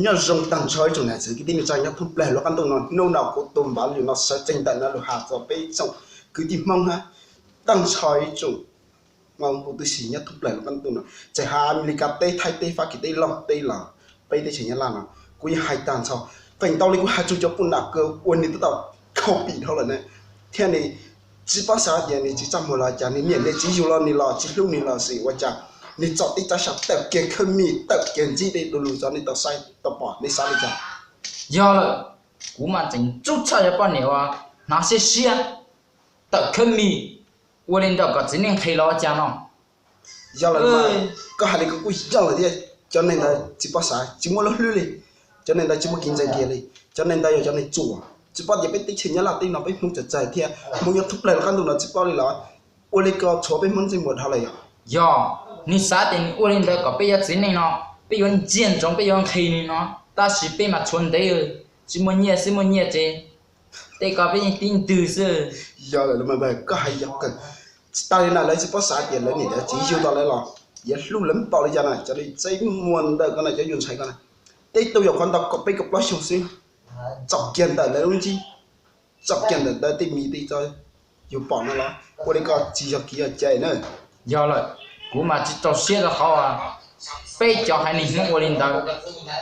Nyob zoo tag nrho ib tsoom nam txiv kwv tij neej tsa nyob thoob plaws lub qab ntuj no, hnub no kuv tus npav lus no sawv tsees ntawm no lug has txog peb tsoom kwv tij Hmoob hab tag nrho ib tsoom Hmoob huv tib si nyob thoob plaws lub qab ntuj no, txawm has Amelikas teb, Thaib teb, Fab Kis teb, Looj teb los peb teb chaws Nyab Laj no, kuv yeej hais tag nrho. Feem ntau li kuv has tsuas cov puj nam kawg uas nws twb tau khaus pim dhau lawm na, thiab nws tsis paub xav tias nws tsis txaj muag los cas, nws niam nws txiv yug los nws los tsis hlub nws los xij ua cas, nws txom teb txav sam tawm kiag khawb mij tawm kiag ntsib tej du lug txog nej tau saib tau pom, nej xav li cas? Yog lawm, kuv mas tseem ntxub tshaj cov poj niam uas hnav siab siab tawm khawb mij ua li ntawd kom txiv neej nqhis los ua cas no. Yog lawm, koj hais li ko kuj yog lawm thiab. Cov neeg ntawd tsis paub xav, tsis muaj lub hlwb li. Cov neeg ntawd tsis muaj kev ntseeg kiag li. Cov neeg ntawd yog cov neeg txuas. Tsis paub tias peb teb chaws Nyab Laj teb no peb Hmoob txawj txawj thiab, Hmoob nyob thoob plaws lub qab ntuj no tsis paub li los ua li ko tshuav peb Hmoob ntsej muag dhau lawm yog. Yog, nws xav tias nws ua li ntawd kom peb cov txiv neej no, peb yuav ntsia ntsoov, peb yuav nqhis nws no, tab sis peb mas tshuav ntev, tsis muaj nyiaj xwb, muaj nyiaj ces tej ko peb yeej tib ntwg xwb. Yog lawm, koj hais yog kawg. Tsis tas li na, lawv tsis paub xav tias lawv niam lawv txiv yug tau lawv los yuav hlub lawv npaum li cas na. Cov li txaj muag ntawm ko na, cov yug ntxhais ko na, tej tug yog qhov ntau kaum peb kaum plaub xyoo xwb, txom kiag ntawm lawv lub ntsib, txom kiag ntawm lawv tej mis tej txoj yug pom no los ua li ko tsis yog kev yog cai na. Yog lawm, kuv mas tsis rau siab rau qhov peb cov haiv neeg Hmoob ua li ntawd.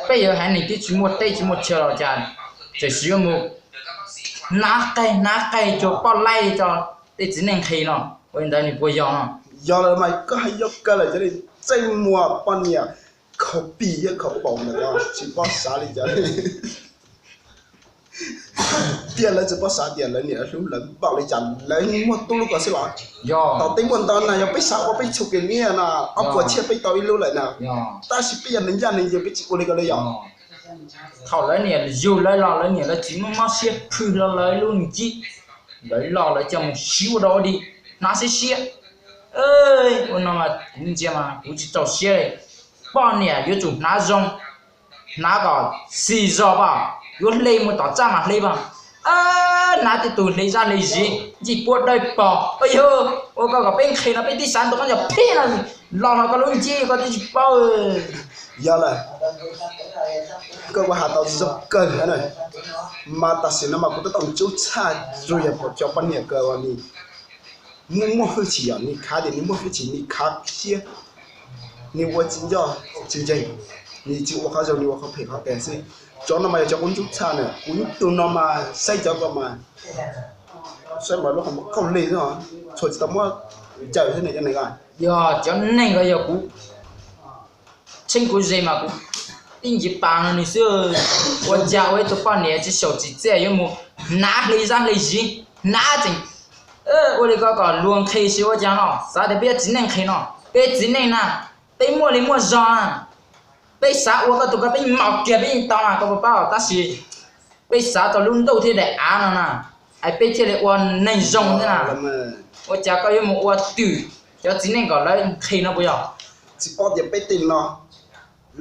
Peb yog haiv neeg twb tsis muaj teb tsis muaj chaw los cas, tseem sim yuav mus hnav qaig hnav qaig cuag poj laib rau tej txiv neej nqhis no, ua li ntawd nws puas yog no? Yog lawm mas koj hais yog kawg lawm, cov li txaj muag poj niam khaus pim thiab khaus paum ntawm no tsis paub xav li cas li. Thiab lawv tsis paub xav tias lawv niam lawv hlub lawv npaum li cas, lawv muaj tub lub ko xwb los. Thaum twg muaj ntau na yog peb xav ua peb txhua kev nyiaj na, ob puas txhiab peb tau ib lub lawm na. Tab sis peb yog neeg ncaj neeg ncees peb tsis ua li ko li yog. Thaum lawv niam yug lawv los lawv niam lawv txiv muab mob siab phwj hlo lawv lub ntsib, lawv los lawv coj mus siv ua dog ua dig, hnav siab siab. Ua no mas kuv ntsia mas kuv tsis rau siab li. Poj niam yuav tsum hnav zoo, hnav kom xis zog pom, yuav hle mus tom txaj mas hle pom. Hnav tej tug hle zaj hle ziv ncig puab dawb paug, yog ua ko kom peb nqhis no peb tib xav ntu qab ncaws phib no los no koj lub ntsib koj twb tsis paub. Yog lawm, koj ua has tau zoo kawg na. Mas tam sim no mas kuv twb tau ntxub tshaj tsuas yog cov poj niam kawg uas nws muaj muaj hwj chim, yog nws khav tias nws muaj hwj chim nws khav siab, nws ua tsis ncoj tsis ntseeg, nws tsis ua qhov zoo nws ua qhov phem qhov phem xwb. Cov no mas yog cov kuv ntxub tshaj na, kuv tus no mas saib cov ko mas saib mas lub qhov muag qaug li xwb, txhua tsis tau muab cawm xwb ne cov neeg ko. Yog cov neeg ko yog kuv tsheej kuv ze mas kuv tib ntsiv pas no nws xwb. Ua cas ua ib tug poj niam tsis xyaum tsis txiaj yuav mus hnav hle zaj hle ziv, hnav tseem ua li ko kom luag nqhis, ua cas no xav tias peb yuav txiv neej nqhis no, peb txiv neej na, peb muaj li muaj zog na, peb xav ua koj tus ko peb maum kiag peb yeej tau na koj puas paub, tab sis peb xav tau lub ntuj thiab daim av no na, es peb thiaj li ua neeg zoo thiab na. Ua cas koj yuav mus ua twm cov txiv neej kom lawv nqhis no puas yog? Tsis paub tias peb tej no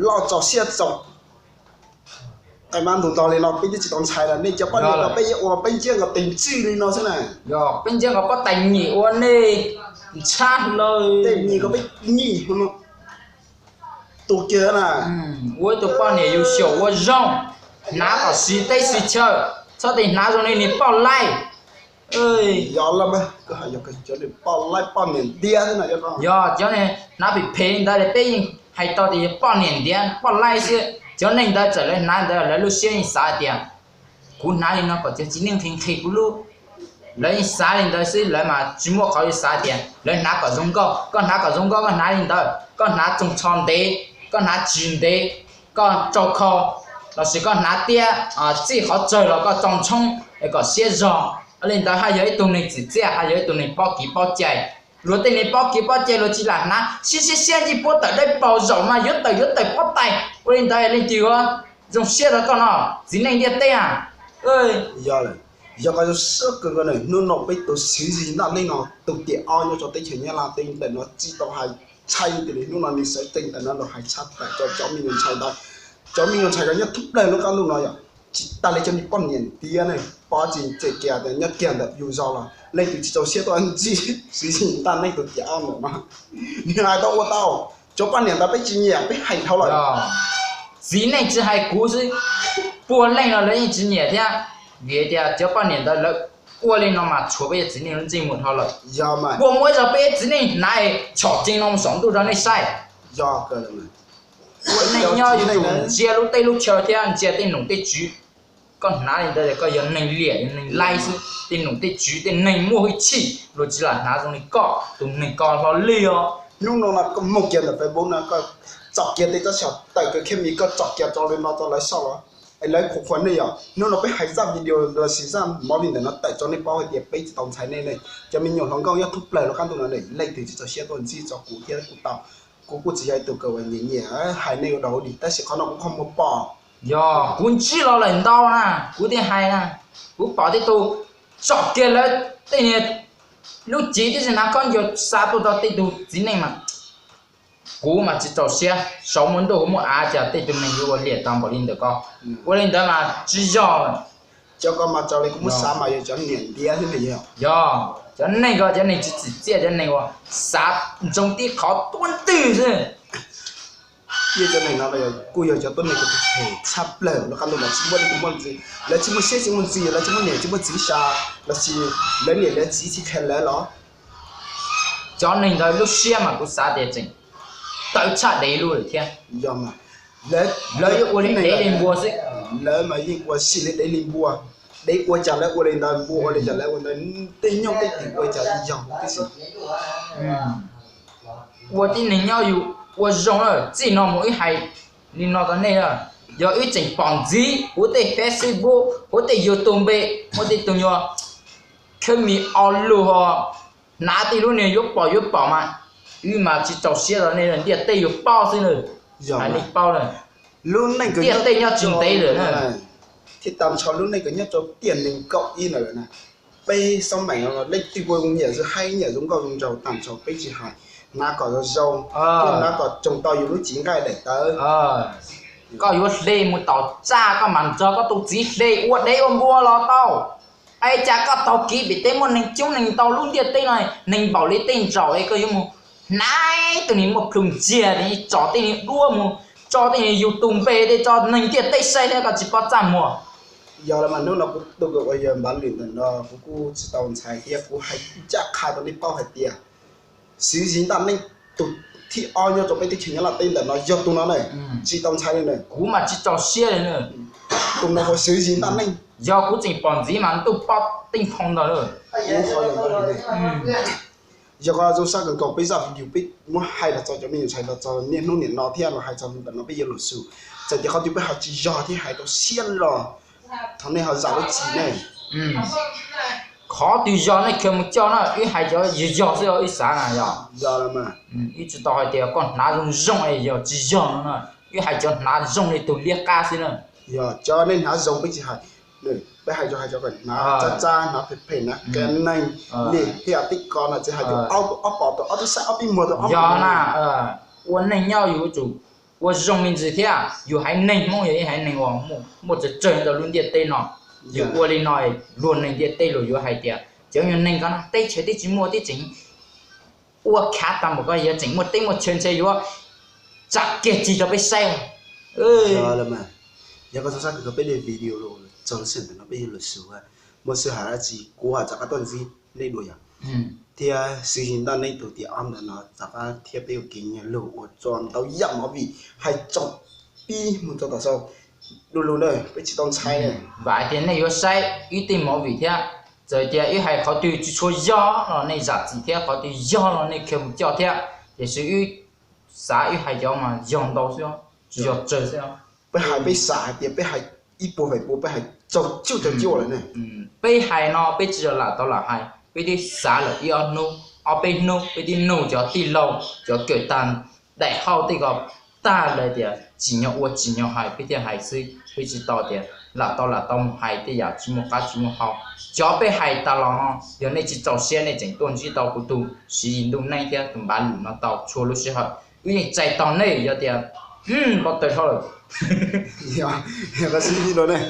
loj txaus siab txaus qe mab ntug ntog li no peb twb tsis tau ntxhais los nej cov poj niam ko peb yuav ua peb nciab nkaus tes ntswj li no xwb na. Yog peb nciab nkaus pob tais nyem ua nej ntshab hlo, tej nyem ko peb nyem hu no tus kiag na. Ua ib tug poj niam yus xyaum ua zoo, hnav kom siv teb siv chaw, txhob tes hnav zoo li niag poj laib. Yog lawm, koj hais yog cov poj laib poj niam ntiav xwb no. Yog cov hnav phem phem li ntawd peb yeej hais tau tias yog poj niam ntiav poj laib xwb. Cov neeg ntawd txawm lawv hnav ntawd lawv lub siab yeej xav tias kuv hnav li no kom cov txiv neej nqhis nqhis kuv lub. Lawv yeej xav li ntawd xwb, lawv mas tsis muaj qhov yuav xav tias lawv hnav kom zoo nkauj. Koj hnav kom zoo nkauj koj hnav li ntawd, koj hnav txoog tsho ntev, koj hnav tsis ntev, koj tsau khau, lossis koj hnav tiab txij qhov tsawg los koj tsau ntshoob es kom siab zog. Li ntawd haj yog ib tug neeg txim txiaj, haj yog ib tug neeg paub kev paub cai. Luag tej neeg paub kev paub cai luag tsis lam hnav siab siab siab ncig puab tawm dawb paug, zaum mas yuav tawm yuav tawm pob tais, ua li ntawd leej twg yuav zoo siab rau koj no, txiv neej ntiaj teb a. Yog lawm, yog koj zoo siab kawg ko na, hnub no peb tus xwv zis ntaj neej no tus tiam ob nyob rau teb chaws Nyab Laj teb ntawm no tsis tau hais ntshai tias li, hnub no nws sawv tsees ntawm no los hais tshaj tawm rau cov me nyuam ntxhais ntawd. Cov me nyuam ntxhais ko nyob thoob plaws lub qab ntuj no yog tsis tas li cov niag poj niam ntiav ne, pov tsis tseem kiag tias nyob kiag ntawm yus zos los leej twg tsis txaus siab tuaj ntsib xwv zis ntaj neej tus tiam ob ntawm no. Nws hais tau ua tau, cov poj niam ntawd peb tsis nyiam, peb hais dhau lawm. Txiv neej tsis hais kuv xwb, puag leej los lawv yeej tsis nyiam thiab, vim tias cov poj niam ntawd lawv ua li no mas tshuav peb cov txiv neej lub ntsej muag dhau lawm. Puas muaj ib zaug peb cov txiv neej hnav tshom cev no mus saum ntuj rau nej saib? Ua neej nyob yuav tsum ntsia lub teb lub chaw thiab ntsia tej nom tej tswv. Koj hnav li ntawd koj yog neeg liam yog neeg laib xwb, tej nom tej tswv tej neeg muaj hwj chim luag tsis lam hnav zoo li koj tus neeg ko hlo li os. Hnub no no koj moog kiag ntawm Facebook no koj tsom kiag tej tsob xyom tawm kawg khiab mis koj tsom kiag tso li no rau lawv soj los es lawv qhuas qhuas nej yom. Hnub no peb hais zaj video lossis zaj movie ntawm no tawm rau nej paub hais tias peb tsis tau ntxhais nej ne. Cov me nyuam hluas nkauj nyob thoob plaws lub qab ntuj no ne leej twg tsis txaus siab tuaj ntsib rau kuv thiab kuv tau. Kuv kuj tsis yog ib tug kawm uas nyiam nyiam hais nej ua dog ua dig tab sis qhov no kuv qhov muag pom. Yog kuv ntsib los lawm ntau na, kuv thiaj hais na. Kuv pom tej tug tsom kiag lawv tej niag lub cev tib si hnav khaub ncaws xa tuaj rau tej tug txiv neej mas kuv mas tsis txaus siab. Saum muaj ntuj muaj av cas tej tug neeg yuav ua liam tau npaum li ntawm ko. Ua li ntawd mas tsis yog lawm. Cov ko mas raws li kuv muab xav mas yog cov niam ntiav thiab ne yog. Yog cov neeg ko cov neeg tsis tsim txiaj, cov neeg uas xav ntsoov tib qhov tuab ntwg xwb. Yeej cov neeg no kuj yog cov tuab neeg uas phem tshaj plaws lub qab ntuj no, tsis muaj leej twg muaj ntxiv, lawv tsis muaj siab tsis muaj ntsws, lawv tsis muaj niam tsis muaj txiv xyaw, lossis lawv niam lawv txiv tsis qhia lawv los. Cov neeg ntawd lub siab mas kuv xav tias tseem tawv tshaj dev lub lawm thiab. Yog mas, lawv yuav ua li dev li npua xwb. Lawv mas yeej ua sim li dev li npua, dev ua cas lawv ua li ntawd, npua ua li cas lawv ua ntawd, tej nyooj tej twm ua li cas yog tib si. Ua tib neeg nyob yus ua zoo lawm, txij no mus wb hais li no rau nej, yog wb tseem pom ntxiv huv tej Facebook, huv tej YouTube, muaj tej tug nyuag khab mis o lug ho hnav tej lub niag yuav pom yuav pom mas, wb mas tsis txaus siab rau nej, ntiaj teb yuav paub xwb na. Hais nej paub na, lub neej ntiaj teb nyob tsis ntev lawm na. Thiab tag nrho lub neej kws nyob rau tiam nees nkaum ib no lawm na, peb xab meem no leej twg puas nyiam zoo haib nyiam zoo nkauj zoo nraug tag nrho peb tsis hais, hnav kom zoo zoo, hnav kom tsoog tau yus lub cev nqaij daim tawv. Koj yuav hle mus tom tsaj koj mam nrog koj tus txiv hle ua dev ua npua los tau. Es cas koj taug kev pem teb muaj neeg coob neeg ntau lub ntiaj teb no, neeg npaum li tej ntsaum es koj yuav mus hnav tus niag muaj plhu ntsiag tso tej niag duab mus tso tej niag YouTube tej tso neeg ntiaj teb saib thiab koj tsis paub txaj muag. Yog los mas hnub no kuv tus kws uas yog npav lwm ntawm no kuv kuj tsis tau ntxhais thiab kuv hais ncaj qha rau nej paub hais tias xwv zis ntaj neej tus thib ob nyob rau peb teb chaws Nyab Laj teb ntawm no yog tus no na, tsis tau ntxhais li na. Kuv mas tsis txaus siab li na. Tus no ua xwv zis ntaj neej. Yog kuv tseem pom ntxiv mas ntuj pob teej phoo ntag lawm. Yog koj zoo sab kawg nkaus peb zaj video peb muab hais los txog cov me nyuam ntxhais los txog niaj hnub niam no thiab los hais txog ntawm no peb yuav lus xus. Txawm tias qhov twg peb hais tsis yog thiab hais rau siab los thov nej ho zam lub txim ne. Qhov twg yog nej khiav mus coj na, wb hais cov yog yog xwb os, wb xav na yog. Wb tsis tau hais tias koj hnav zoo zoo es yog tsis yog no na, wb hais cov hnav zoo li tus liab qab xwb na. Yog cov nej hnav zoo peb tsis hais, peb hais cov hais cov kom hnav txab txab hnav phem phem hnav qias neeg li thiaj tib ko no tsis hais tias ob pom tau ob tug saib ob peb muag tau ob. Yog na, ua neej nyob yus yuav tsum ua zoo me ntsis thiab, yus haiv neeg Hmoob yog ib haiv neeg uas muaj tsawg tsawg rau lub ntiaj teb no. Yus ua li no luag neeg ntiaj teb luag yuav hais tias cov yog neeg ko no teb chaws twb tsis muaj twb tseem ua khav tag npaum ko, yog tseem muaj teb muaj chaw ntshe yuav tsam kiag cig rau peb saib. Yog koj txhob sab kws koj peb daim video los txog lub sij hawm ntawm no peb yuav lus xus, muaj sij hawm dab tsi kuv ho rov qab tuaj ntsib nej dua yom. Thiab xwv zis ntaj neej tus tiam ob ntawm no rov qab thiab peb ua kev nyiag lus ua tso ntau yam movie hais txog pib mus txog tom xaus. Du lug na, peb tsis tau ntxhais na. Vam hais tias nej yuav saib wb tej movie thiab, txawm tias wb hais qhov twg tsis tshua yog los nej zam txim thiab, qhov twg yog los nej khiav mus coj thiab. Tiam sis wb xav wb hais cov mas yog ntau xwb, tsis yog tsawg xwb. Peb hais peb xav hais tias peb hais ib puas feem pua, peb hais tsaug cuj tsaug cuj lawm ne. Peb hais no peb tsis yog lam tau lam hais, peb twb xav lawm ib ob hnub ob peb hnub, peb twb nug cov tij laug cov kawm tag daim hauj tej ko tag lawm tias tsim nyog ua tsim nyog hais peb thiaj hais xwb, peb tsis tau tias lam tau lam tau mus hais tej yam tsis muaj qab tsis muaj hau. Cov peb hais tas los no yog nej tsis txaus siab nej tseem tuaj ntsib tau kuv tus Siv Yis Ntuj Neej thiab tus npav lwm no tau txhua lub sij hawm, wb yeej txais tos nej yog tias npau taws dhau lawm. Yog, yog koj Siv Yis Ntuj Neej.